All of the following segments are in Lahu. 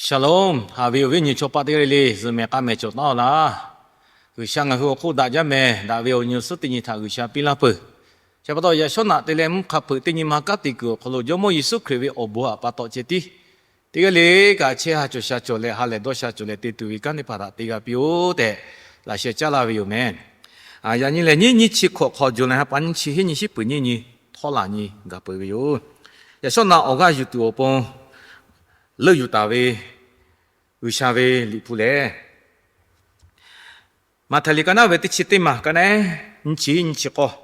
Shalom, haꞈ ve awˬ viˉ awˬ nyi chaw paˆ teˇ g'aˇ le le, zuhꞈ mehˍ k'a mehˍ cawˬ taˉ-aw laˇ. G'uiˬsha ngaˬ hui awˬ hk'oˆ daꞈ jaˇ mehˍ, daꞈ ve awˬ nyi awˬ suhˉ teˇ nyi htaꞈ G'uiˬsha piˇ laˇ peuˬ. Chi pa taw yaꞈ shawˉ naꞈ te leh mvuhˇ hk'a hpeuꞈ teˇ nyi ma kanˉ te kuiˬ awˬ hk'aw lo Jawˇmawˇ Yeˍsuˆ Hkriꞈ ve awˬ bon haꞈ pa taw ceh tiˉ teˇ g'aˇ le kaꞈ chehˇ ha cawˬ sha cawˬ leh ha lehˬ dawˇ sha cawˬ leh te tuˬ ve kanˉ teˇ hpaˍ htaꞈ te g'a piˇ-oˆ tehꞈ laꞈ sheh caˉ laˇ ve yoˬ mehˍ. Yaꞈ nyi lehˬ, nyiˇ nyiˇ chi hkawꞈ hk'aw, July ha pa nyiˇ chi hiˉ nyi shiˉ peuˬ nyiˇ nyi htawˇ laˬ nyi gaˬ peuˬ ve yoˬ. Yaꞈ shawˉ naꞈ awˬ g'aˇ yuˬ tuˬ awˬ pon leuˆ yuˬ taˍ ve G'uiˬsha ve Liꞈ hpu lehˬ, Maꞈhtehˍ liꞈ ka naˉ ve teˇ chi teˇ maˬ ka naˉ nyiˇ chi nyiˇ chi k'awˇ,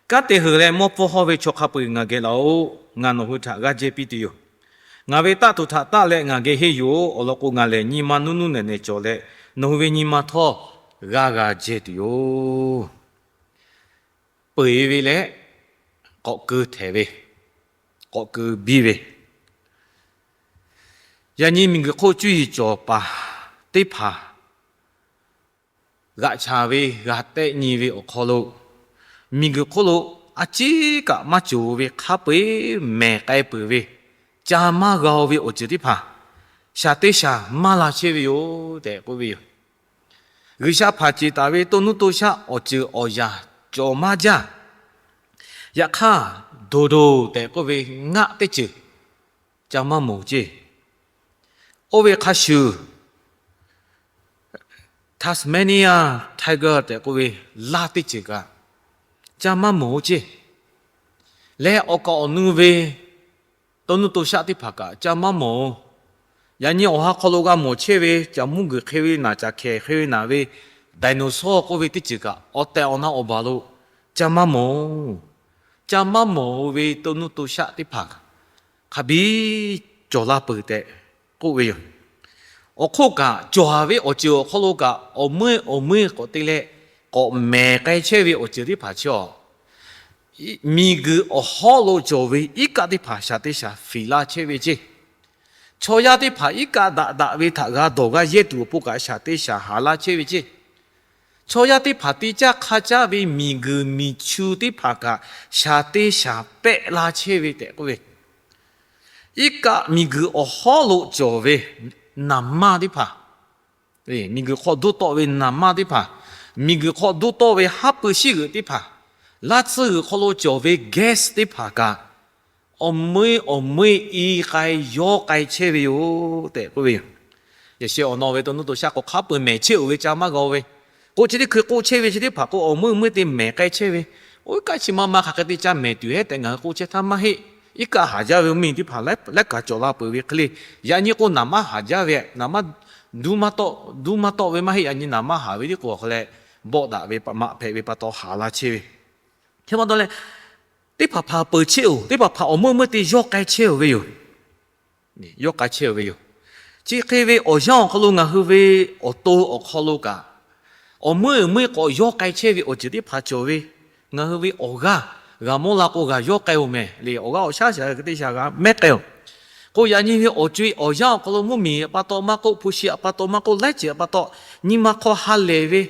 Kanˉ te heuˬ leh mawˇ pfuhˇ hawˇ ve chaw hk'a peu-eˬ ngaˬ geh laˬ-oꞈ. Ngaˬ nawˬ hui htaꞈ g'aˇ jehˇ piˇ tuˬ yoˬ. Ngaˬ ve taˆ tuˬ htaꞈ taˆ leh ngaˬ geh henˇ yuˬ-oꞈ. Awˬ lawn k'o, ngaˬ lehˬ nyi ma nuˇ nuˇ nehˬ nehˬ cawˬ leh, nawˬ hui ve nyi ma htawˇ g'aˇ g'a jehˇ tuˬ yoˬ. Peu-eˬ ve leh k'awꞈ keu htehˍ ve, k'awꞈ keu biˇ ve, yaꞈ nyi miˬguiˬ hk'oˆ cuˇ yiˍ cawˬ paˍ teˇ hpaˍ g'aꞈ chaˍ ve, g'a tehˆ nyi ve awˬ hk'aw lo, miˬguiˬ hk'oˆ lo a ciˉ kaꞈ maˇ cawˬ ve hk'a peu-eˬ mehˬ k'ai peuˬ ve, ca maˇ g'a-o ve awˬ ceuˬ teˇ hpaˍ shaˍ teˇ shaˍ maˇ la chehˇ ve yoˬ tehꞈ k'oˆ ve yoˬ. G'uiˬsha hpanˍ ceˬ taˍ ve to nuˇ to shaˆ awˬ ceuˬ awˬ yaˍ cawˬ maˇ jaˇ. Yaꞈ hk'aˇ, doˍ doˍ tehꞈ k'oˆ ve ngaˆ teˇ ceuˬ ca maˇ mawˬ ceˇ. Oˇ ve hk'a shuˍ, Tasmania tiger tehꞈ k'oˆ ve laˇ teˇ ceuˬ kaꞈ ca maˇ mawˬ-o ceˇ. Leh awˬ kaˍ awˬ nu ve to nuˇ to shaˆ teˇ hpaˍ kaꞈ ca maˇ mawˬ-o. Yaꞈ nyi awˬ ha hk'aw lo g'a mawˬ chehˇ ve, caˬ mvuhˇ guiˬ hk'e ve naˍ, caˬ hkehˍ hk'e ve naˍ ve, dinosaur k'oˆ ve teˇ ceuˬ kaꞈ awˬ tehˬ awˬ na awˬ baˬ lo ca maˇ mawˬ-o. Ca maˇ mawˬ-o ve to nuˇ to shaˆ teˇ hpaˍ hk'a biˇ cawˬ la peuˬ tehꞈ k'oˆ ve yoˬ. Awˬ hk'oˆ kaꞈ, cawˬ-a ve awˬ ceuˬ awˬ hk'aw lo kaꞈ awˬ meuˇ awˬ meuˇ k'awꞈ te leh k'awꞈ mehˬ k'ai chehˇ ve awˬ ceuˬ teˇ hpaˍ chi-a, miˬguiˬ awˬ hawˉ lo cawˬ ve iˉ kaˆ teˇ hpaˍ shaˍ teˇ shaˍ fiˍ la chehˇ ve ceˇ. Chaw yaˇ teˇ hpaˍ iˉ kaˆ daꞈ daꞈ ve htaꞈ g'a dawˬ g'a yehˇ tuˬ awˬ pon kaꞈ shaˍ teˇ shaˍ haˍ la chehˇ ve ceˇ. Chaw yaˇ teˇ hpaˍ te caˇ hk'a caˇ ve miˬguiˬ miˬ chu teˇ hpaˍ kaꞈ shaˍ teˇ shaˍ pehˆ la chehˇ ve tehꞈ k'oˆ ve, iˉ kaˆ miˬguiˬ awˬ hawˉ lo cawˬ ve naˍ manˇ teˇ hpaˍ, miˬguiˬ hk'aw duˇ tawˆ ve naˍ manˇ teˇ hpaˍ, miˬguiˬ hk'aw duˇ tawˆ ve haˉ pui shiˉ g'euꞈ teˇ hpaˍ, laˇ tsuhˇ g'uiˬ hk'aw lo cawˬ ve gas teˇ hpaˍ kaꞈ awˬ meuˇ awˬ meuˇ i k'ai yawˇ k'ai chehˇ ve yoˬ tehꞈ k'oˆ ve yoˬ. Yaꞈ sheh awˬ naw ve to nuˇ to shaˆ k'o, hk'a peu-eˬ mehˬ chehˇ-oˬ ve, ca maˇ g'a-o ve. K'oˆ chi teˇ hkui k'oˆ chehˇ ve chi teˇ hpaˍ k'o, awˬ meuˇ meuˇ te mehˬ k'ai chehˇ ve, oˇ iˉ kaˆ chi ma ma hk'aˬ hk'e te ca mehˬ tuˬ heˉ tehꞈ ngaˬ hui k'oˆ chehˇ htaˇ maˇ heˆ. Iˉ kaˆ haˍ jaˇ ve awˬ meuˇ teˇ hpaˍ laiˉ kaꞈ cawˬ la peuˬ ve hk'e le. Yaꞈ nyi k'o, naˍ manˇ haˍ jaˇ ve, naˍ manˇ duˇ maˇ tawˆ, duˇ maˇ tawˆ ve maˇ heˆ. Yaꞈ nyi naˍ manˇ haˍ ve tiˉ k'o, awˬ hk'a leh bawˆ daꞈ ve maꞈ hpehꞈ ve pa taw haˍ la chehˇ ve. Chi pa taw leh, teˇ hpaˍ hpaˍ peuˬ chehˇ-oˬ, teˇ hpaˍ hpaˍ awˬ meuˇ meuˇ te yawˇ k'ai chehˇ-oˬ ve yoˬ. Yawˇ k'ai chehˇ-oˬ ve yoˬ. Chi hk'e ve awˬ yanˇ awˬ hk'aw lo ngaˬ hui ve awˬ to awˬ hk'aw lo kaꞈ, awˬ meuˇ meuˇ k'awꞈ yawˇ k'ai chehˇ ve awˬ ceuˬ teˇ hpaˍ cawˬ ve. Ngaˬ hui ve awˬ g'aˇ g'a mawˇ la k'o, g'a yawˇ k'ai-oˬ mehˍ le. Awˬ g'aˇ awˬ shaˉ shaˍ teˇ shaˍ g'a mehˉ k'ai-oˬ. K'o yaꞈ nyi ve awˬ co-e awˬ yanˇ awˬ hk'aw lo mvuhˇmiˬ pa taw maˇ k'oˆ, hpu shi pa taw maˇ k'oˆ, laiˉ ceuˬ pa taw, nyi ma hk'aw ha lehˬ ve,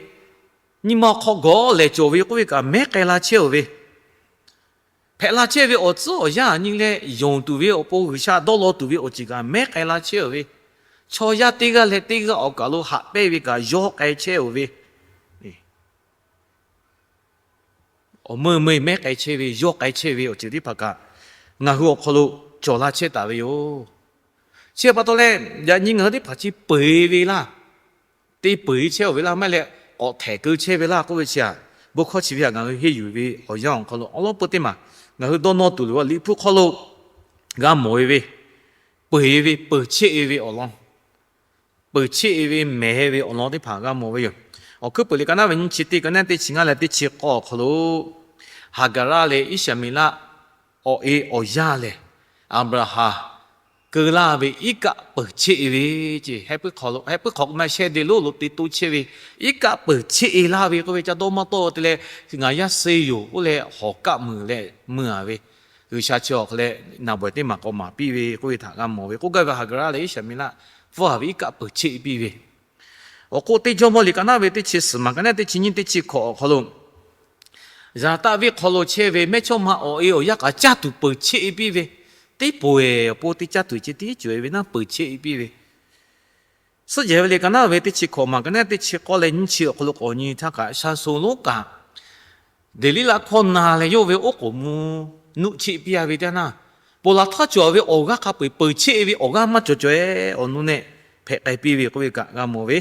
nyi ma hk'aw gawˬ lehˬ cawˬ ve k'oˆ ve kaꞈ mehˉ k'ai la chehˇ-oˬ ve, hpehꞈ la chehˇ ve awˬ tcuhˉ awˬ yanˇ nyi leh yonˍ tuˬ ve awˬ pon G'uiˬsha dawˇ law tuˬ ve awˬ ceuˬ kaꞈ mehˉ k'ai la chehˇ-oˬ ve, chaw yaˇ teˇ g'aˇ leh teˇ g'aˇ awˬ kaˬ lo haꞈ pehnˇ ve kaꞈ yawˇ k'ai chehˇ-oˬ ve, awˬ meuˇ meuˇ mehˉ k'ai chehˇ ve, yawˇ k'ai chehˇ ve awˬ ceuˬ teˇ hpaˍ kaꞈ ngaˬ hui awˬ hk'aw lo cawˬ la chehˇ taˍ ve yoˬ. Chi pa taw leh, yaꞈ nyi ngaˬ hui teˇ hpaˍ chi peu-eˬ ve laˇ, te peu-eˬ chehˇ-oˬ ve laˇ, maˇ heˆ leh k'awꞈ htehˍ keu chehˇ ve laˇ k'oˆ ve chi-a, bon hkawˇ chi ve htaꞈ ngaˬ hui henˇ yuˬ ve awˬ yanˇ awˬ hk'aw lo awˉ lawˉ peu teˇ maˬ ngaˬ hui dawˇ nawˇ tuˬ loˬ. Liꞈ hpu hk'aw lo g'a mawˬ ve ve, peu-eˬ ve, peuˬ cheˆ-e ve awˬ lawn, peuˬ cheˆ-e ve mehˬ ve awˬ lawn teˇ hpaˍ g'a mawˬ ve yoˬ. Awˬ hkuiˉ peuˬ liꞈ ka naˉ ve nyiˇ chi teˇ, ka naˉ teˇ chi ngaˇ leh teˇ chi k'awˇ awˬ hk'aw lo, Haˍgaˍraˆ leh Iˉshaˍmeˍlaˆ awˬ e awˬ yaˇ lehˬ, Aˍbraˍhanˍ keu laˇ ve iˉ kaˆ peuˬ cheˆ-e ve ceˇ. Heh puiˉ hk'aw k'o maˇ shehˇ de lonˉ lo te toˇ chehˇ ve iˉ kaˆ peuˬ cheˆ-e laˇ ve k'oˆ ve ca dawˇ maˇ tawˆ te leh, ngaˬ yaˇ suh yoˬ k'oˆ leh hawˍ kaˆ meuˬ leh meuˇ-a ve, G'uiˬsha chi awˬ hk'aw leh naˬ bawehˬ teˇ maˬ k'awꞈ maˍ piˇ ve k'oˆ ve htaꞈ g'a mawˬ ve. K'oˆ gaˇ ve Haˍgaˍraˆ leh Iˉshaˍmeˍlaˆ pfuhˇ-a ve iˉ kaˆ peuˬ cheˆ piˇ ve, awˬ k'o teˇ Jawˇmawˇ liꞈ ka naˉ ve teˇ chi suhˍ maˬ ka naˉ teˇ chi nyiˇ teˇ chi hkawꞈ awˬ hk'aw lo, Zaˍtaˆ venˇ hk'aw lo chehˇ ve mehˇchawˇma awˬ e awˬ yaˇ kaꞈ caˇ tuˬ peuˬ cheˆ-e piˇ ve, teˇ pawˆ-eˬ awˬ pon teˇ caˇ tuˬ ceh tiˉ cawˬ-e ve naˇ peuˬ cheˆ piˇ ve. Suhˉ jehˬ ve liꞈ ka naˉ ve teˇ chi hkawꞈ maˬ ka naˉ teˇ chi k'awˇ leh nyiˇ chi awˬ hk'aw lo k'awꞈ nyi htaˇ kaꞈ, shaˍ shoˍ lonˉ kaꞈ Deˍliˉlaˆ hkawˇ na leh yawˇ ve oˉ k'oˍ mvuh nuˆ cheˆ piˇ-a ve teˇ yanˇ, ponˬ laˬ htaˇ cawˬ ve awˬ g'aˇ hk'a peu-eˬ peuˬ cheˆ ve awˬ g'aˇ maˇ cawˬ cawˬ-e, awˬ nu nehˆ hpehꞈ k'ai piˇ ve k'oˆ ve kaꞈ g'a mawˬ ve.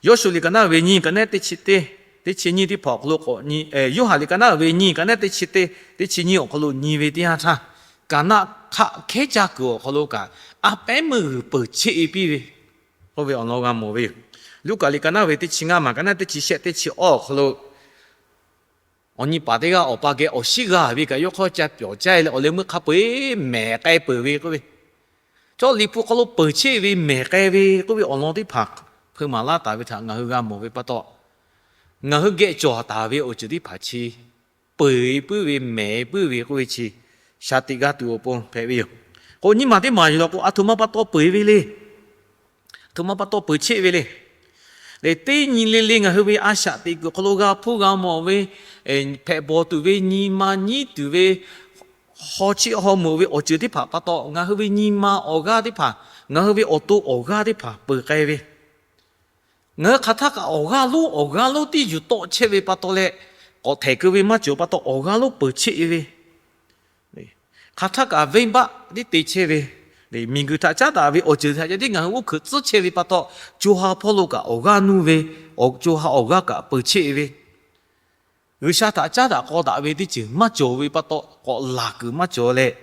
Yawˇshuꞈ liꞈ ka naˉ ve nyiˇ ka naˉ teˇ chi teˇ, teˇ chi nyiˇ teˇ hpaˍ awˬ hk'aw lo k'awꞈ nyi, Yoˇhanˬ liꞈ ka naˉ ve nyiˇ ka naˉ teˇ chi teˇ, teˇ chi nyiˇ awˬ hk'aw lo nyi ve teˇ yanˇ htaˇ, Kaˍnaˆ hk'aˆ hkehˉ caˇ kuiˬ awˬ hk'aw lo kaꞈ a pehˉ meuˇ g'uiˬ peuˬ cheˆ-e piˇ ve k'oˆ ve awˬ lawn g'a mawˬ ve yoˬ. Luˉkaꞈ liꞈ ka naˉ ve teˇ chi ngaˇ maˬ ka naˉ teˇ chi shehˆ teˇ chi awˇ awˬ hk'aw lo awˬ nyi paˍ teˇ g'aˇ awˬ pa geh awˬ shiˉ g'a ve kaꞈ yawˇ hk'aw ca pyawˬ caˇ leh awˬ leh meuˇ hk'a peu-eˬ mehˬ k'ai peuˬ ve k'oˆ ve, chaw liꞈ hpu hk'aw lo peuˬ cheˆ ve mehˬ k'ai ve k'oˆ ve awˬ lawn teˇ hpaˍ hpeuꞈ maˍ laˇ taˍ ve htaꞈ ngaˬ hui g'a mawˬ ve pa taw, ngaˬ hui geh cawˬ taˍ ve awˬ ceuˬ teˇ hpaˍ chi peuˬ-e puiˉ ve mehˬ-e puiˉ ve k'oˆ ve chi shaˍ tiꞈ g'a tuˬ awˬ pon hpehꞈ ve yoˬ. K'o nyiˇ maˬ teˇ maˬ yuˬ law k'o, a htoꞈ ma pa taw peuˬ-e ve le. A htoꞈ ma pa taw peuˬ cheˆ ve le. Lehˬ, teˇ nyi le le ngaˬ hui ve a shaꞈ teꞈ kuiˬ hk'aw lo g'a hpuˇ g'a mawˬ ve, hpehꞈ bawˬ tuˬ ve, nyi ma nyiˉ tuˬ ve, haw chiˆ haw meuꞈ ve awˬ ceuˬ teˇ hpaˍ pa taw, ngaˬ hui ve nyi ma awˬ g'aˇ teˇ hpaˍ, ngaˬ hui ve awˬ to awˬ g'aˇ teˇ hpaˍ peuˬ k'ai ve. Ngaˬ hui hk'aˬ htaˇ kaꞈ awˬ g'aˇ lonˉ awˬ g'aˇ lonˉ tiˉ yuˬ tawˆ chehˇ ve pa taw leh, k'awꞈ htehˍ keu ve maˇ cawˬ pa taw awˬ g'aˇ lonˉ peuˬ cheˆ ve. Hk'aˬ htaˇ kaꞈ venˇbaˆ tiˉ te chehˇ ve, miˬguiˬ htaꞈ caˉ daꞈ ve awˬ ceuˬ htaꞈ yaꞈ tiˉ ngaˬ hui uˉ hkuiꞈ tcuhˉ chehˇ ve pa taw, co ha hpawˇ lo kaꞈ awˬ g'aˇ nuˇ ve, co ha awˬ g'aˇ kaꞈ peuˬ cheˆ ve. G'uiˬsha htaꞈ caˉ daꞈ k'aw daꞈ ve teˇ ceuˬ maˇ cawˬ ve pa taw, k'awꞈ laˬ kuiˬ maˇ cawˬ leh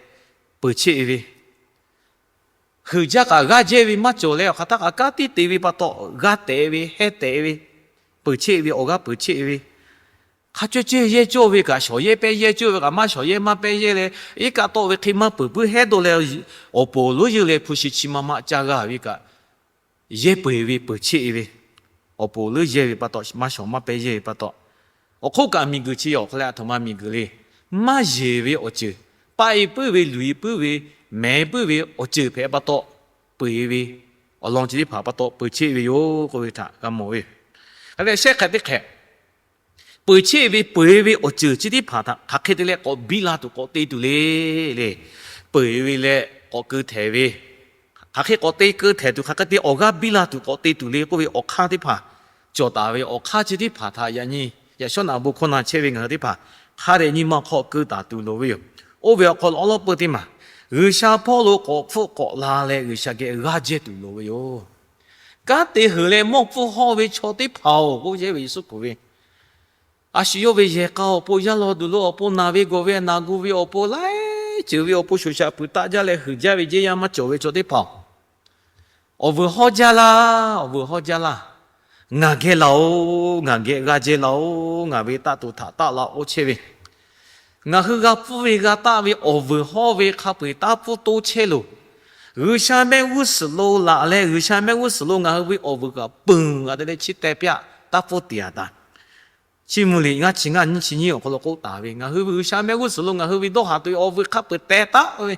peuˬ cheˆ ve. Heuˬ jaˇ kaꞈ g'aˇ jehˇ ve maˇ cawˬ leh, awˬ hk'aˬ htaˇ kaꞈ kanˉ tiˉ te ve pa taw, g'aˇ tehꞈ ve, hehˉ tehꞈ ve, peuˬ cheˆ ve, awˬ g'aˇ peuˬ cheˆ ve. Hk'a cawˇ cehˇ yehˇ cawˇ ve kaꞈ, shawˍ yehˇ pehˇ yehˇ cawˇ ve kaꞈ, maˇ shawˍ yehˇ maˇ pehˇ yehˇ leh, iˉ kaˆ tawˆ ve hk'e maˇ peuˬ puiˉ hehˉ dawˇ leh, awˬ poˍ lonˉ yeˇ leh hpu shi chi ma ma caˇ g'a ve kaꞈ, yehˇ peu-eˬ ve peuˬ cheˆ ve, awˬ poˍ leuˉ yehˇ ve pa taw, maˇ shawˍ maˇ pehˇ yehˇ ve pa taw, awˬ hk'oˆ kaꞈ miˬguiˬ chi awˬ hk'aw leh a htoꞈ ma miˬguiˬ le. Maˇ yeˬ ve awˬ ceuˬ, paˆ-e puiˉ ve, luˬ-e puiˉ ve, mehˍ-e puiˉ ve awˬ ceuˬ hpehꞈ pa taw, peu-eˬ ve awˬ lawn chi teˇ hpaˍ pa taw peuˬ cheˆ ve yoˬ k'oˆ ve htaꞈ g'a mawˬ ve. Hk'e leh shehˆ hk'e teˇ hk'e peuˬ cheˆ ve, peu-eˬ ve awˬ ceuˬ chi teˇ hpaˍ htaꞈ hk'aˬ hk'e te leh k'awꞈ biˇ la tuˬ k'awꞈ te tuˬ le le. Peu-eˬ ve leh k'awꞈ keu htehˍ ve, hk'aˬ hk'e k'awꞈ te keu htehˍ tuˬ, hk'aˬ hk'e te awˬ g'aˇ biˇ la tuˬ k'awꞈ te tuˬ le k'oˆ ve awˬ hk'aˇ teˇ hpaˍ cawˬ taˍ ve awˬ hk'aˇ chi teˇ hpaˍ htaꞈ yaꞈ nyi yaꞈ shawˉ naꞈ bon hkawˇ na chehˇ ve ngaˬ hui teˇ hpaˍ hk'a dehꞈ nyi ma hk'aw keu taˍ tuˬ loˍ ve yoˬ. Oˇ ve awˬ hk'aw lo awˉ lawˉ peuˇ teˇ maˬ, G'uiˬsha hpawˇ lo k'awꞈ hpfuhˆ k'awꞈ la leh G'uiˬsha geh g'aˇ jehˇ tuˬ loˍ ve yoˬ. Kanˉ te heuˬ leh mawˇ hpfuhˇ hawˇ ve chaw teˇ hpaˍ-oˬ, k'oˆ chehˇ ve Yeˍsuˆ Hkriꞈ ve, a shu yawˇ ve yehˬ k'a awˬ pon, yaˇ law duˬ lo awˬ pon, naˬ ve gawˬ ve naˬ gu ve awˬ pon, laiˉ ceuˬ ve awˬ pon shoˍ shaꞈ puiˍ taˆ jaˇ leh heuˬ jaˇ ve jehˇ yaˇ maˇ cawˬ ve chaw teˇ hpaˍ-oˬ, awˬ vuiˬ hawˇ jaˇ laˇ, awˬ vuiˬ hawˇ jaˇ laˇ. Ngaˬ geh laˬ-oˬ, ngaˬ geh g'aˇ jehˇ laˇ-oˬ, ngaˬ ve taˆ tuˬ htaꞈ taˆ laˇ k'oˆ chehˇ ve, ngaˬ hui g'a pfuhˇ ve g'a taˆ ve awˬ vuiˬ hawˇ ve hk'a peu-eˬ taˇ pfuhˇ toˇ chehˇ loˬ. G'uiˬsha mehˆ g'uˇ suhˍ lo laꞈ leh G'uiˬsha mehˆ g'uˇ suhˍ lo ngaˬ hui ve awˬ vuiˬ kaꞈ peunˍ g'a te leh chi teh pyaˆ taˇ pfuhˇ tiˍ-a taˍ. Chiˇ mvuh liꞈ ngaˇ chi ngaˇ nyiˇ chi nyiˇ awˬ hk'aw lo k'oˆ taˍ ve, ngaˬ hui ve G'uiˬsha mehˆ g'uˇ suhˍ lo ngaˬ hui ve dawˇ haˍ tuˬ ve awˬ vuiˬ hk'a peu-eˬ teh taˆ ve,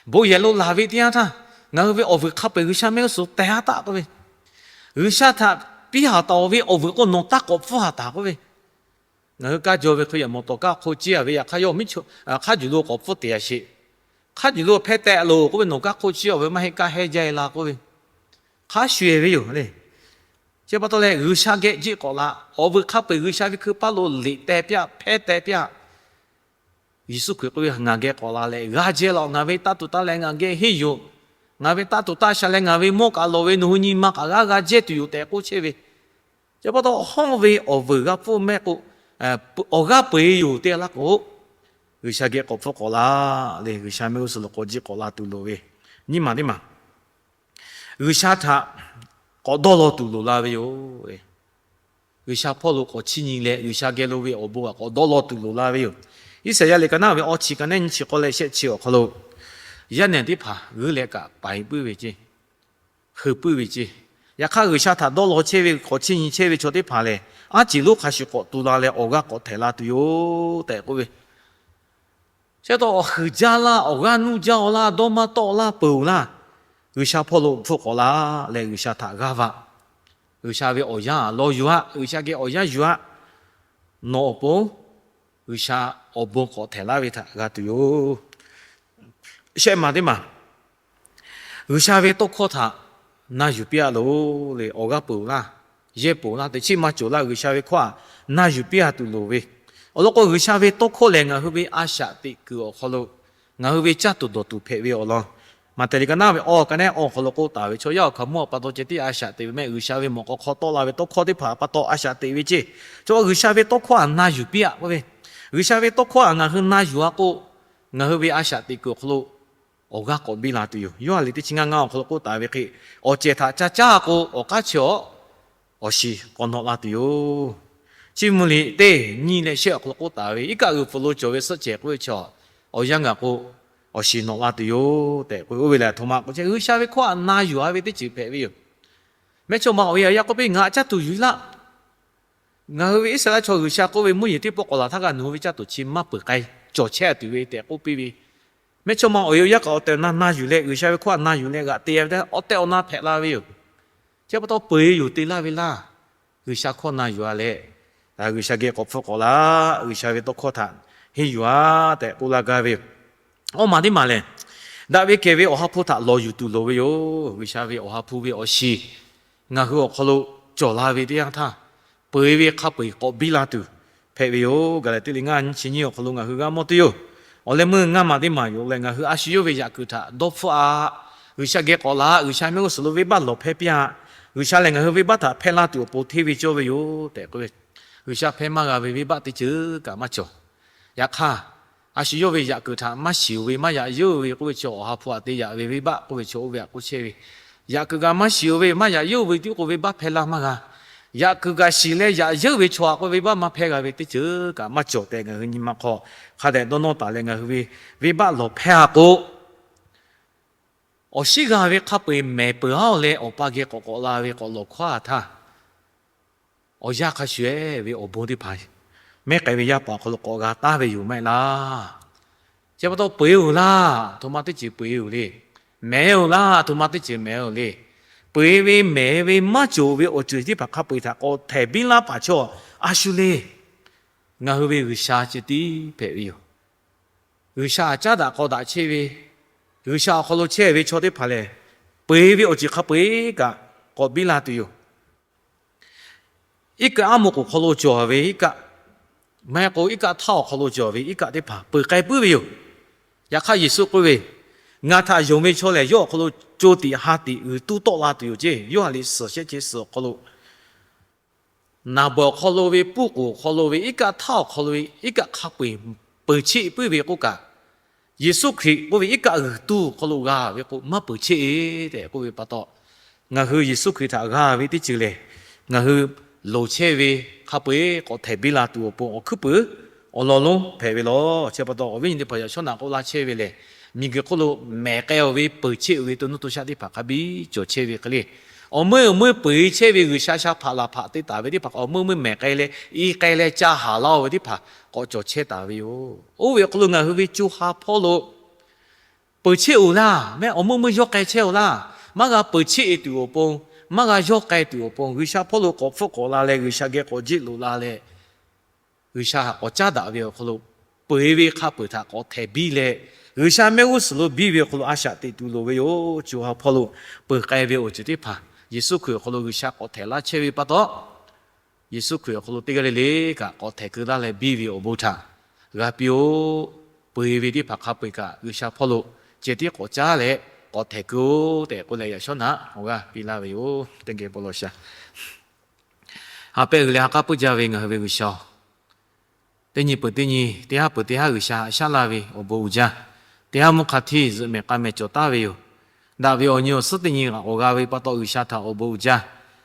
bon yehˬ lo laˬ ve teˇ yanˇ htaˇ, ngaˬ hui ve awˬ vuiˬ hk'a peu-eˬ G'uiˬsha mehˆ g'uˇ suhˍ lo teh haˉ taˆ k'oˆ ve, G'uiˬsha htaꞈ piˇ haˍ taˍ-oˬ ve awˬ vuiˬ k'o nawˬ taˇ k'awꞈ pfuhˇ haˍ taˍ k'oˆ ve, ngaˬ hui kaˇ jaw ve hk'e yaꞈ mawˬ tawˍ kaˇ hk'oˆ ciˇ-a ve yaꞈ hk'aˇ yawˇ miˉ hk'aˇ juˬ lo k'awꞈ pfuhˇ te-a sheˍ. Hk'aˇ juˬ lo hpehˇ tehꞈ loˬ k'oˆ ve, nawˬ kaˇ hk'oˆ ciˇ-a ve maˇ heˆ, kaˇ hehˇ jaˇ-e la k'oˆ ve, hk'a shuˍ-e ve yoˬ le. Chi pa taw leh G'uiˬsha geh jiˆ k'awꞈ la, awˬ vuiˬ hk'a peu-eˬ G'uiˬsha ve hkui paˇ lo liꞈ teh pyaˆ, hpehˇ teh pyaˆ. Yeˍsuˆ Hkriꞈ k'oˆ ve, ngaˬ geh k'awꞈ la leh g'aˇ jehˇ laˇ-oˬ, ngaˬ ve taˇ tuˬ taˇ leh ngaˬ geh henˇ yuˬ-oˬ, ngaˬ ve taˇ tuˬ taˇ sha leh ngaˬ ve mawˇ kaꞈ lawˬ ve, nawˬ hui nyi ma kaꞈ g'aˇ g'aˇ jehˇ tuˬ yoˬ tehꞈ k'oˆ chehˇ ve. Chi pa taw hawˇ ve awˬ vuiˬ g'a pfuhˇ mehˆ k'o, awˬ g'aˇ peu-eˬ yoˬ te laˇ k'o, G'uiˬsha geh k'awꞈ pfuhˇ k'awꞈ la leh G'uiˬsha mehˆ g'uˇ suhˍ lo k'awꞈ jiˆ k'awꞈ la tuˬ loˍ ve. Nyiˇ maˬ teˇ maˬ, G'uiˬsha htaꞈ k'awꞈ dawˇ law tuˬ loˍ la ve yoˬ. G'uiˬsha hpawˇ lo k'awꞈ chiˇ nyi leh G'uiˬsha geh lo ve awˬ bon kaꞈ k'awꞈ dawˇ law tuˬ loˍ la ve yoˬ. Iˉsaˍyaˆ liꞈ ka naˉ ve awˇ chi ka naˉ nyiˇ chi k'awˇ leh shehˆ chi awˬ hk'aw lo, yaˇ nehˬ teˇ hpaˍ g'euˆ leh kaꞈ paiˍ puiˉ ve ceˇ, heuˬ puiˉ ve ceˇ. Yaꞈ hk'aˇ G'uiˬsha htaꞈ dawˇ law chehˇ ve k'awꞈ chiˇ nyi chehˇ ve chaw teˇ hpaˍ lehˬ, aˉ ceˬ lonˉ hk'a shuˍ k'awꞈ tu la leh awˬ g'aˇ k'awꞈ htehꞈ la tuˬ yoˬ tehꞈ k'oˆ ve, chi pa taw awˬ heuˬ jaˇ laˇ, awˬ g'aˇ nuˇ jaˇ-aw laˇ, dawˇ maˇ tawˆ laˇ, peuˬ-oˬ laˇ. G'uiˬsha hpawˇ lo hpfuhˆ k'awꞈ la leh G'uiˬsha htaꞈ g'aˇ va. G'uiˬsha ve awˬ yanˇ lawˬ yuˬ-aˆ, G'uiˬsha geh awˬ yanˇ yuˬ-aˆ. Nawˬ awˬ pon G'uiˬsha awˬ bon k'awꞈ htehꞈ laˇ ve htaꞈ g'a tuˬ yoˬ. shehˆ maˬ teˇ maˬ, G'uiˬsha ve tawˇ hkawˇ htaꞈ na yuˬ piˇ-a loˬ le. Awˬ g'aˇ peuˬ laˇ, yehˇ peuˬ laˇ, teꞈ chiˉ maˇ cawˬ laˇ. G'uiˬsha ve hkawˇ htaꞈ na yuˬ piˇ-a tuˬ loˍ ve. Awˬ lawn k'o, G'uiˬsha ve tawˇ hkawˇ lehˬ ngaˬ hui ve a shaꞈ teꞈ kuiˬ awˬ hk'aw lo ngaˬ hui ve caˇ tuˬ dawˬ tuˬ hpehꞈ ve awˬ lawn, Maꞈhtehˍ liꞈ ka naˉ ve awˬ ka neˉ awˬ hk'aw lo k'oˆ taˍ ve chaw yaˇ awˬ hkaoˍmonˇ awˬ pa taw ceh tiˉ a shaꞈ teꞈ ve meh. G'uiˬsha ve mawꞈ k'aw hk'aw tawˆ la ve tawˇ hkawˇ teˇ hpaˍ pa taw a shaꞈ teꞈ ve ceˇ. Chaw G'uiˬsha ve tawˇ hkawˇ htaꞈ na yuˬ piˇ-a k'oˆ ve, G'uiˬsha ve tawˇ hkawˇ htaꞈ ngaˬ hui na yuˬ-a k'o, ngaˬ hui ve a shaꞈ teꞈ kuiˬ awˬ hk'aw lo awˬ g'aˇ k'awꞈ biˇ la tuˬ yoˬ. Yoˇhanˬ liꞈ teˇ chi ngaˇ ngaˇ awˬ hk'aw lo k'oˆ taˍ ve hk'e, awˬ cehˬ htaꞈ ca caˇ k'o, awˬ k'aˉ chi awˬ awˬ shiˍ k'awꞈ nawꞈ la tuˬ yoˬ. Chiˇ mvuh liꞈ teˇ nyiˇ leh shehˆ awˬ hk'aw lo k'oˆ taˍ ve, iˉ kaˆ g'uiˬ pfuhˍ lo cawˬ ve suhˆ cehˬ k'oˆ ve chaw, awˬ yanˇ gaˬ k'o, awˬ shiˍ nawꞈ la tuˬ yoˬ tehꞈ k'oˆ ve. Oˇ ve lehˬ, a htoꞈ ma k'o, G'uiˬsha ve hkawˇ htaꞈ na yuˬ-a ve teˇ ceuˬ hpehꞈ ve yoˬ. Mehˇchawˇma awˬ e a yaˇ k'oˆ piˇ, Ngaˬ caˇ tuˬ yuˬ laˇ. Ngaˬ hui ve Iˉsaˍreˍlaˆ chaw G'uiˬsha k'oˆ ve, Moˉseˍ teˇ pawˆ k'awꞈ laˬ htaˇ kaꞈ nawˬ hui ve caˇ tuˬ chi maˇ peuˬ k'ai, cawˬ chehˇ-a tuˬ ve tehꞈ k'oˆ piˇ ve. Mehˇchawˇma awˬ e a yaˇ kaꞈ awˬ tehˬ awˬ na na yuˬ leh, G'uiˬsha ve hkawˇ htaꞈ na yuˬ leh g'aꞈ te-a ve teˇ, awˬ tehˬ awˬ na hpehꞈ la ve yoˬ. Chi pa taw peu-eˬ yoˬ te laˇ ve laˇ. G'uiˬsha hkawˇ na yuˬ-a leh, G'uiˬsha geh k'awꞈ hpfuhˆ k'awꞈ la, G'uiˬsha ve tawˇ hkawˇ htaꞈ henˇ yuˬ-a tehꞈ k'oˆ laˇ gaˇ ve yoˬ. Awˇ maˬ teˇ maˬ lehˬ, daꞈ ve kehˬ ve Awˬ ha hpu htaꞈ lawˬ yuˬ tuˬ loˍ ve yoˬ. G'uiˬsha ve Awˬ ha hpu ve awˬ shiˍ ngaˬ hui awˬ hk'aw lo cawˬ la ve teˇ yanˇ htaˇ, peu-eˬ ve hk'a peu-eˬ k'awꞈ biˇ la tuˬ hpehꞈ ve yoˬ. Gaˍlaˍtiˆ liꞈ ngaˇ nyiˇ chi nyiˇ awˬ hk'aw lo ngaˬ hui g'a mawˇ tuˬ yoˬ. Awˬ leh meuˇ ngaˇ maˬ teˇ maˬ yoˬ leh, ngaˬ hui a shu yawˇ ve yaꞈ kuiˬ htaꞈ dawˇ hpfuhˆ-a. G'uiˬsha geh k'awꞈ la, G'uiˬsha mehˆ g'uˇ suhˍ lo venˇbaˆ lawˬ hpehˇ piˇ-a. G'uiˬsha lehˬ ngaˬ hui venˇbaˆ htaꞈ hpehˇ laˇ tuˬ awˬ pon hteˇ ve cawˇ ve yoˬ tehꞈ k'oˆ ve. G'uiˬsha hpehˇ maˇ g'a ve venˇbaˆ teˇ ceuˬ kaꞈ maˇ cawˬ. Yaꞈ hk'aˇ, a shu yawˇ ve yaꞈ kuiˬ htaꞈ maˇ shiˍ-o ve maˇ yaꞈ yeunˇ ve k'oˆ ve chi Awˬ ha hpu htaꞈ te yaꞈ ve venˇbaˆ k'oˆ ve chi oˇ ve htaꞈ k'oˆ chehˇ ve. Yaꞈ kuiˬ kaꞈ maˇ shiˍ-o ve maˇ yaꞈ yeunˇ ve tiˉ k'o venˇbaˆ hpehˇ laˇ maˇ g'a. Yaꞈ kuiˬ kaꞈ shiˍ leh yaꞈ yeunˇ ve chaw htaꞈ k'oˆ ve venˇbaˆ maˇ hpehˇ g'a ve teˇ ceuˬ kaꞈ maˇ cawˬ tehꞈ, ngaˬ hui nyi ma hk'aw hk'a dehꞈ dawˇ nawˇ taˍ leh, ngaˬ hui ve venˇbaˆ lawˬ hpehˇ-a k'o, awˬ shiˉ g'a ve hk'a peu-eˬ mehˍ peuˬ-a leh, Awˬ pa geh k'awꞈ k'awꞈ la ve k'awꞈ lawˬ hkawˇ-a htaˇ, awˬ yanˇ hk'a shuˍ-ehˍ ve awˬ bon teˇ hpaˍ mehˉ k'ai ve yaˇ paˍ awˬ hk'aw lo k'awꞈ g'a taˍ ve yoˬ maˇ heˆ laˇ. Chi pa taw peu-eˬ-oˬ laˇ, a htoꞈ ma teˇ ceuˬ peu-eˬ-oˬ le. Mehˍ-oˬ laˇ, a htoꞈ ma teˇ ceuˬ mehˍ-oˬ le. Peu-eˬ ve mehˍ ve maˇ cawˬ ve awˬ ceuˬ teˇ hpaˍ hk'a peu-eˬ htaꞈ k'awꞈ htehˍ biˇ laˇ paˍ chaw a shu le. Ngaˬ hui ve G'uiˬsha chi tiˉ hpehꞈ ve yoˬ. G'uiˬsha caˉ daꞈ k'aw daꞈ chehˇ ve, G'uiˬsha awˬ hk'aw lo chehˇ ve chaw teˇ hpaˍ lehˬ, peu-eˬ ve awˬ ceuˬ hk'a peu-eˬ kaꞈ k'awꞈ biˇ la tuˬ yoˬ. Iˉ kaˆ aˉ moˍ k'oˍ hk'aw lo cawˬ ve iˉ kaˆ, maˇ heˆ k'o iˉ kaˆ htaˇ awˬ hk'aw lo cawˬ ve iˉ kaˆ teˇ hpaˍ peuˬ k'ai puiˉ ve yoˬ. Yaꞈ hk'aˇ Yeˍsuˆ k'oˆ ve, Ngaˬ htaꞈ yonˍ ve chaw lehˬ, yawˇ awˬ hk'aw lo co tiꞈ ha tiꞈ g'uiˬ tuˇ tawˆ la tuˬ yoˬ ceˇ. Yoˇhanˬ liꞈ suhˍ shehˆ chi suhˍ awˬ hk'aw lo, naˍ bawˬ awˬ hk'aw lo ve, puˇ k'oˍ awˬ hk'aw lo ve, iˉ kaˆ htaˇ awˬ hk'aw lo ve iˉ kaˆ hk'a peu-eˬ peuˬ cheˆ puiˉ ve k'oˆ kaꞈ, Yeˍsuˆ Hkriꞈ k'oˆ ve iˉ kaˆ g'uiˬ tuˇ awˬ hk'aw lo g'a ve k'o, maˇ peuˬ cheˆ tehꞈ k'oˆ ve pa taw, ngaˬ hui Yeˍsuˆ Hkriꞈ htaꞈ g'a ve teˇ ceuˬ lehˬ, ngaˬ hui loˍ chehˇ ve hk'a peu-eˬ k'awꞈ htehˍ biˇ la tuˬ awˬ pon awˬ hkuiˉ puiˍ awˬ lawn lonˉ hpehꞈ ve lawˬ. Chi pa taw, awˬ viˉ nyi teˇ hpaˍ yaꞈ shawˉ naꞈ k'oˆ laˇ chehˇ ve lehˬ, miˬguiˬ hk'oˆ lo mehˍ k'ai-o ve peuˬ cheˆ-o ve to nuˇ to shaˆ teˇ hpaˍ hk'a biˇ cawˬ chehˇ ve hk'e le, awˬ meuˇ awˬ meuˇ peu-eˬ chehˇ ve G'uiˬsha sha hpaꞈ laˬ hpaꞈ te taˍ ve teˇ hpaˍ k'awꞈ meuˇ meuˇ mehˍ k'ai leh, i k'ai leh ca haˍ laˇ-o ve teˇ hpaˍ k'awꞈ cawˬ chehˇ taˍ ve yoˬ. Oˇ ve awˬ hk'aw lo ngaˬ hui ve co ha hpawˇ lo peuˬ cheˆ-oˬ laˇ, mehˆ awˬ meuˇ meuˇ yawˇ k'ai chehˇ-oˬ laˇ. Maˇ g'a peuˬ cheˆ-e tuˬ awˬ pon, maˇ g'a yawˇ k'ai tuˬ awˬ pon, G'uiˬsha hpawˇ lo k'awꞈ hpfuhˆ k'awꞈ la leh, G'uiˬsha geh k'awꞈ jiˆ loꞈ la leh, G'uiˬsha htaꞈ k'awꞈ caˉ daꞈ ve awˬ hk'aw lo, peu-eˬ ve hk'a peu-eˬ htaꞈ k'awꞈ htehˍ biˇ leh, G'uiˬsha mehˆ g'uˇ suhˍ lo biˇ ve awˬ hk'aw lo a shaꞈ teꞈ tuˬ loˍ ve yoˬ. Co ha hpawˇ lo peuˬ k'ai ve awˬ ceuˬ teˇ hpaˍ, Yeˍsuˆ Hkriꞈ awˬ hk'aw lo G'uiˬsha k'awꞈ htehˍ laˇ chehˇ ve pa taw, Yeˍsuˆ Hkriꞈ awˬ hk'aw lo teˇ g'aˇ le le kaꞈ k'awꞈ htehˍ keu laˇ leh biˇ ve awˬ bon htaꞈ g'a piˇ-oˆ. Peu-eˬ ve teˇ hpaˍ hk'a peu-eˬ kaꞈ G'uiˬsha hpawˇ lo ceh tiˉ k'awꞈ caˉ leh k'awꞈ htehˍ keu-oˆ tehꞈ k'oˆ leh, yaꞈ shawˉ naꞈ awˬ g'aˇ piˇ laˇ ve yoˬ. Teˇ geh bon lawˬ shaˍ. Ha pehˇ g'uiˬ leh ha k'aˉ puiˉ jaˇ ve ngaˬ hui ve G'uiˬsha-oˬ, teˇ nyi peuˬ teˇ nyi, teˇ haˉ peuˬ teˇ haˉ G'uiˬsha haꞈ shaˉ laˇ ve awˬ bon uiˍ jaˇ. Teˇ haˉ mvuhˇ hk'a htiˇ zuhꞈ mehˍ k'a mehˍ cawˬ taˍ ve yoˬ. Daꞈ ve awˬ nyi awˬ suhˉ teˇ nyi g'aꞈ k'awꞈ g'a ve pa taw, G'uiˬsha htaꞈ awˬ bon uiˍ jaˇ.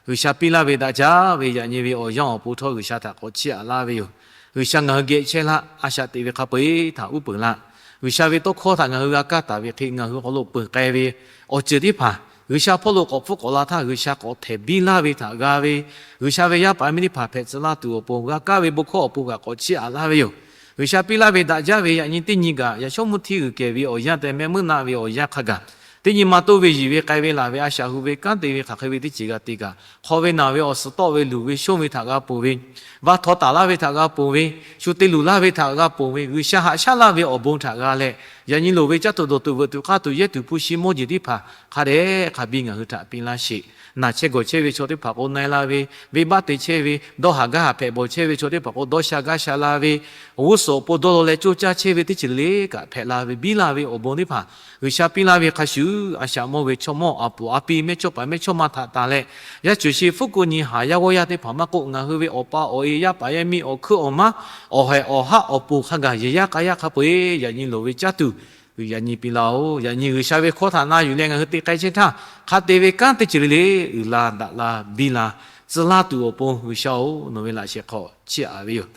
G'uiˬsha piˇ laˇ ve daꞈ jaˇ ve yaꞈ nyi ve awˬ yanˇ awˬ pon htawˇ, G'uiˬsha htaꞈ k'awꞈ chiˇ aꞈ laˇ ve yoˬ. G'uiˬsha ngaˬ hui geh chehˇ laˇ, a shaꞈ teꞈ ve hk'a peu-eˬ htaꞈ uˉ peunˍ laˇ. G'uiˬsha ve tawˇ hkawˇ htaꞈ ngaˬ hui g'a kaˇ taˍ ve hk'e, ngaˬ hui hk'aw lo peuˬ k'ai ve awˬ ceuˬ teˇ hpaˍ G'uiˬsha hpawˇ lo k'awꞈ hpfuhˆ k'awꞈ la htaˇ, G'uiˬsha k'awꞈ htehˍ biˇ laˇ ve htaꞈ g'a ve, G'uiˬsha ve yaˇ paˍ miˇ teˇ hpaˍ hpehꞈ tcuh laˇ tuˬ awˬ pon g'a kaˇ ve bon hkawˇ awˬ pon kaꞈ k'awꞈ chiˇ aꞈ laˇ ve yoˬ. G'uiˬsha piˇ laˇ ve daꞈ jaˇ ve yaꞈ nyi teˇ nyi kaꞈ, yaꞈ shawˉ mvuhˇ htiˇ g'uiˬ kehˬ ve awˬ yanˇ tehꞈ mehˆ meuˇ naˆ ve awˬ yanˇ hk'a gaˬ Teˇ nyi ma toˇ ve yiˬ ve k'ai ve laˬ ve a shaꞈ hu ve kanˉ te ve hk'aˬ hk'e ve teˇ ceuˬ g'a te kaꞈ, hk'aw ve naˬ ve awˬ suhˍ tawˆ ve luˬ ve shonˇ ve htaꞈ g'a ponˬ ve, vaˇ htawˇ taˍ laˇ ve htaꞈ g'a ponˬ ve, shu te luˬ laˇ ve htaꞈ g'a ponˬ ve, G'uiˬsha haꞈ shaˉ laˇ ve awˬ bon htaꞈ g'a leh, yaꞈ nyi loˍ ve caˇ tuˬ dawˬ tuˬ veuꞈ tuˬ k'aˇ tuˬ yehˇ tuˬ hpu shi mawˇ jeˬ teˇ hpaˍ hk'a dehꞈ hk'a biˇ ngaˬ hui htaꞈ piˇ laˇ sheˍ. Naˬ chehˇ gawˬ chehˇ ve chaw teˇ hpaˍ k'o na e la ve, venˇbaˆ te chehˇ ve, dawˇ haˍ gaˇ haˍ hpehꞈ bawˬ chehˇ ve chaw teˇ hpaˍ k'o dawˇ sha gaˇ sha la ve, awˬ g'uˇ suhˍ awˬ pon dawˇ law leh coˇ caˇ chehˇ ve teˇ ceuˬ le kaꞈ hpehꞈ la ve biˇ la ve awˬ bon teˇ hpaˍ G'uiˬsha piˇ laˇ ve hk'a shuˍ, a shaꞈ mawˇ ve chaw mawˇ a puˍ a pi mehˇchawˇ paˍ mehˇchawˇma htaꞈ tanˬ leh, yaˇ cuˬ shi fuˉ k'o nyi haˍ yaˇ g'awˇ yaˇ teˇ hpaˍ maˇ k'oˆ, ngaˬ hui ve awˬ pa awˬ e yaˇ paˍ yaˇ miˇ awˬ hkuiˉ awˬ maˉ awˬ haiˬ awˬ haˆ awˬ pon hk'a gaˬ yehˬ yaˇ k'a yaˇ hk'a peu-eˬ yaꞈ nyi loˍ ve caˇ tuˬ, yaꞈ nyi piˇ laˇ-oˬ. Yaꞈ nyi G'uiˬsha ve hkawˇ htaꞈ na yuˬ leh ngaˬ hui te k'ai chehˇ htaˇ, hk'a te ve kanˉ teˇ ceuˬ le le uiˍ la daꞈ la biˇ la tcuh laˇ tuˬ awˬ pon G'uiˬsha-oˬ, nawˬ ve laꞈ shehˍ hk'aw chiˇ aꞈ ve yoˬ.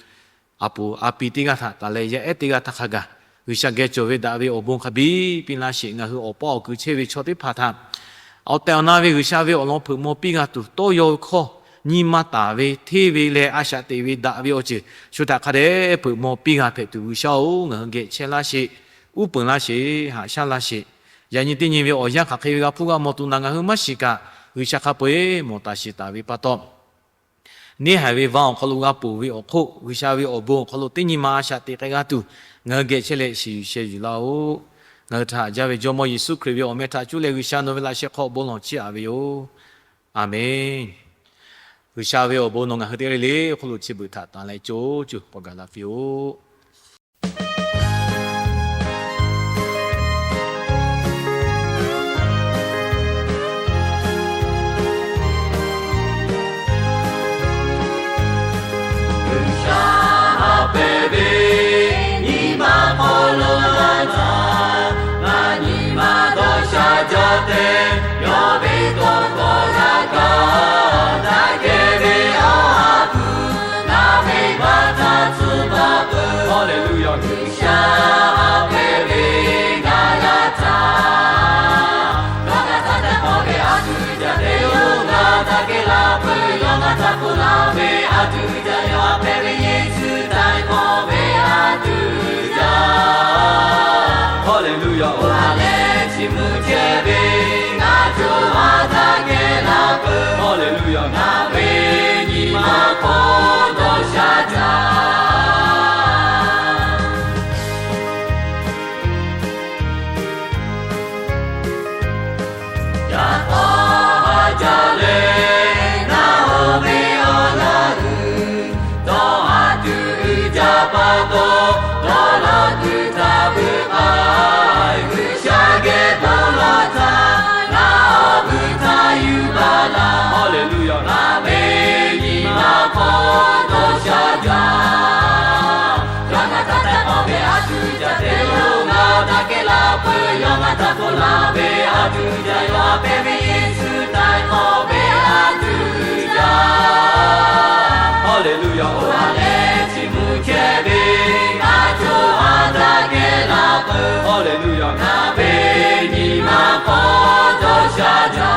A puˍ a pi teˇ g'aˇ htaꞈ tanˬ leh yaˇ ehˉ teˇ g'aˇ htaˇ hk'a gaˬ G'uiˬsha geh cawˬ ve daꞈ ve awˬ bon hk'a biˇ piˇ laˇ sheˍ. Ngaˬ hui awˬ pa awˬ kuiˬ chehˇ ve chaw teˇ hpaˍ htaꞈ awˬ tehˬ awˬ na ve G'uiˬsha ve awˬ lawn hpeuꞈ maw piˇ g'a tuˬ tawˇ yaw ve hkawˇ, nyi ma taˍ ve, hteˇ ve leh a shaꞈ teꞈ ve daꞈ ve awˬ ceuˬ shu htaꞈ hk'a dehꞈ hpeuꞈ maw piˇ g'a hpehꞈ tuˬ G'uiˬsha-oˬ, ngaˬ hui geh chehˇ laˇ sheˍ. Uˉ peunˍ laˇ sheˍ. Haꞈ shaˉ laˇ sheˍ. Yaꞈ nyi teˇ nyi ve awˬ yanˇ hk'aˬ hk'e ve g'a hpuˇ g'a mawˬ tuˬ naˬ ngaˬ hui maˇ shiˍ kaꞈ, G'uiˬsha hk'a peu-eˬ mawˬ taˍ shiˍ taˍ ve pa taw, neˇ haiˬ ve va awˬ hk'aw lo g'a ponˬ ve awˬ hk'oˆ, G'uiˬsha ve awˬ bon awˬ hk'aw lo teˇ nyi ma a shaꞈ teꞈ k'ai g'a tuˬ, ngaˬ hui geh chehˇ leh shiˍ yuˬ sheh yuˬ laˇ-oˆ. Ngaˬ hui htaꞈ haꞈ jaˇ ve Jawˇmawˇ Yeˍsuˆ Hkriꞈ ve awˬ meh htaꞈ cuˇ leh G'uiˬsha nawˬ ve laꞈ shehˍ hk'aw bon lawˬ chiˇ aꞈ ve yoˬ. A menˬ. G'uiˬsha ve awˬ bon nawˬ ngaˬ hui teˇ g'aˇ le le awˬ hk'oˆ lo chi beuꞈ htaꞈ tanˬ leh co cuˬ k'awꞈ gaˬ la piˇ-oˆ. G'uiˬsha haꞈ pehnˇ ve nyi ma hk'aw lo laˇ htaˇ, ngaˬ nyi ma dawˇ sha jaˇ tehꞈ, yawˇ ve tawˇ hkawˇ g'a kaˇ, daꞈ kehˬ ve awˬ ha hpu ngaˬ ve baˆ htaꞈ tcuh baˬ peuˬ. Haˍleˍluˆyaˬ. G'uiˬsha haꞈ pehnˇ ve ngaˬ laˇ htaˇ, yawˇ ngaˬ htaꞈ tehꞈ k'oˆ ve a tuˬ jaˇ te yoˬ. Ngaˬ htaꞈ kehˬ laˇ peuˬ, yawˇ ngaˬ htaꞈ k'oˆ laˇ ve a tuˬ jaˇ, yawˇ haꞈ pehnˇ ve Yeˍsuˆ htaꞈ k'oˆ ve a tuˬ jaˇ. Haˍleˍluˆyaˬ. Oˇ ha lehˬ chi mvuhˇ chehˇ ve ngaˬ co ha htaꞈ kehˬ laˇ peuˬ. Haˍleˍluˆyaˬ. Ngaˬ ve nyi ma hk'aw dawˇ sha jaˇ. Yaꞈ k'aw ha jaˇ leh, ngaˬ oˇ ve awˬ laˇ hui dawˇ haꞈ tuˬ uiˍ jaˇ pa taw, dawˇ law tuˬ htaꞈ veuꞈ k'ai, G'uiˬsha geh bon lawˬ htaˇ, ngaˬ awˬ hui htaꞈ yuˬ baˬ laˇ. Haˍleˍluˆyaˬ. Ngaˬ ve nyi ma hk'aw dawˇ sha jaˇ. Yawˇ ngaˬ htaꞈ tehꞈ k'oˆ ve a tuˬ jaˇ te yoˬ. Ngaˬ htaꞈ kehˬ laˇ peuˬ, yawˇ ngaˬ htaꞈ k'oˆ laˇ ve a tuˬ jaˇ, yawˇ haꞈ pehnˇ ve Yeˍsuˆ htaꞈ k'oˆ ve a tuˬ jaˇ. Haˍleˍluˆyaˬ. Oˇ ha lehˬ chi mvuhˇ chehˇ ve ngaˬ co ha htaꞈ kehˬ laˇ peuˬ. Haˍleˍluˆyaˬ. Ngaˬ ve nyi ma hk'aw dawˇ sha jaˇ.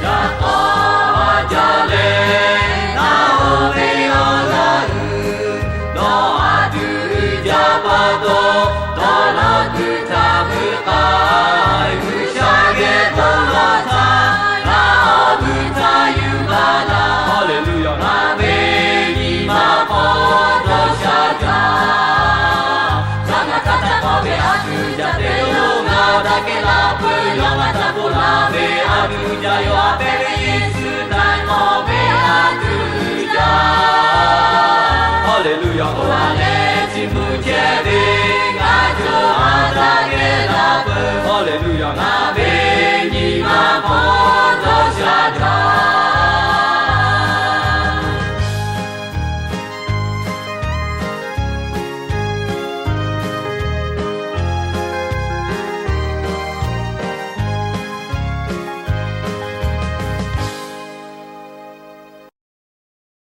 Yaꞈ k'aw ha jaˇ leh, ngaˬ oˇ ve awˬ laˇ hui dawˇ haꞈ tuˬ uiˍ jaˇ pa taw, dawˇ law tuˬ htaꞈ veuꞈ k'ai, G'uiˬsha geh bon lawˬ htaˇ, ngaˬ awˬ hui htaꞈ yuˬ baˬ laˇ. Haˍleˍluˆyaˬ. Ngaˬ ve nyi ma hk'aw dawˇ sha jaˇ. Yawˇ ngaˬ htaꞈ tehꞈ k'oˆ ve a tuˬ jaˇ te yoˬ. Ngaˬ htaꞈ kehˬ laˇ peuˬ, yawˇ ngaˬ htaꞈ k'oˆ laˇ ve a tuˬ jaˇ, yawˇ haꞈ pehnˇ ve Yeˍsuˆ htaꞈ k'oˆ ve a tuˬ jaˇ. Haˍleˍluˆyaˬ. Oˇ ha lehˬ chi mvuhˇ chehˇ